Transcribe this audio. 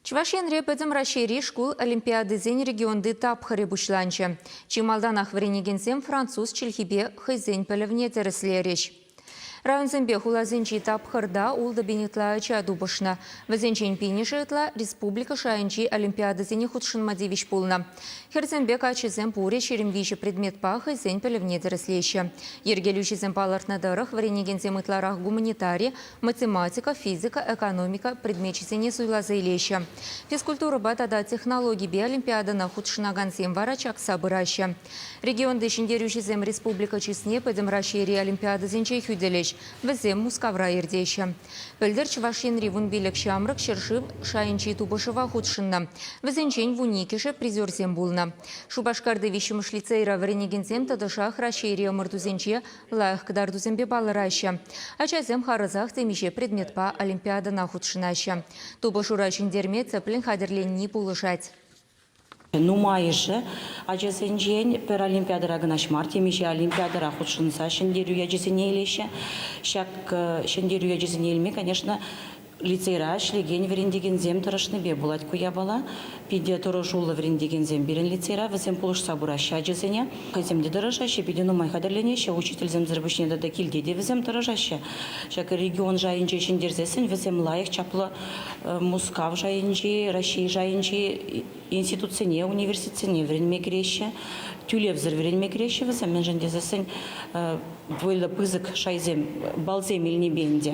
Чӑваш Енре Пӗтӗм Раҫҫейри шкул олимпиадисен регионти тапхӑрӗ пуҫланчӗ. Чи малтанах вӗренекенсем француз чӗлхипе хӑйсен пӗлӗвне тӗрӗслерӗҫ. Районсемпе хуласенчи тапхӑрта 6000 ытла ача тупӑшнӑ. Вӗсенчен пинӗшӗ ытла республика шайӗнчи олимпиадӑсене хутшӑнма тивӗҫ пулнӑ. Хӗрсемпе каччӑсем пурӗ 23 предметпа хӑйсен пӗлӗвне тӗрӗслеҫҫӗ. Йӗркелӳҫӗсем палӑртнӑ тӑрӑх, вӗренекенсем ытларах гуманитари, математика, физика, экономика предмечӗсене суйласа илеҫҫӗ. Физкультурӑпа тата технологипе олимпиадӑна хутшӑнакансем вара чакса пыраҫҫӗ. Регионти ҫӗнтерӳҫӗсем республика чысне Пӗтӗм Раҫҫейри олимпиадӑсенче хӳтӗлӗҫ. Вӗсем Мускавра иртеҫҫӗ. Пӗлтӗр Чӑваш Енри 15 ҫамрӑк ҫӗршыв шайӗнчи тупӑшӑва хутшӑннӑ. Вӗсенчен 12-шӗ призерсем пулнӑ. Шупашкарти виҫҫӗмӗш лицейра вӗренекенсем тӑтӑшах Раҫҫейри ӑмӑртусенче лайӑх кӑтартусемпе палӑраҫҫӗ. Ачасем харӑсах темиҫе предметпа олимпиадӑна хутшӑнаҫҫӗ. Тупӑшура ҫӗнтерме тӗплӗн хатӗрленни пулӑшать. Нумайӑшӗ ачасенчен пӗр олимпиадӑра кӑна мар, темиҫе олимпиадӑра хутшӑнса ҫӗнтерӳ ячӗсене илеҫҫӗ. Ҫак ҫӗнтерӳ ячӗсене илме, конечно, Лицейра ӗҫлекен вӗрентекенсем тӑрӑшнипе пулать ку япала. Питӗ тӑрӑшуллӑ вӗрентекенсем пирӗн лицейра, вӗсем пулӑшса пыраҫҫӗ ачасене. Хӑйсем те тӑрӑшаҫҫӗ, питӗ нумай хатӗрленеҫҫӗ. Учительсемсӗр пуҫне тата килте те вӗсем тӑрӑшаҫҫӗ. Ҫак регион шайӗнче ҫӗнтерсессӗн вӗсем лайӑх, чаплӑ Мускав шайӗнчи, Раҫҫей шайӗнчи институтсене, университетсене вӗренме кӗреҫҫӗ. Тӳлевсӗр вӗренме кӗреҫҫӗ вӗсем, мӗншӗн тесессӗн вӑйлӑ пысӑк шайсем, балсем илнипе ӗнтӗ.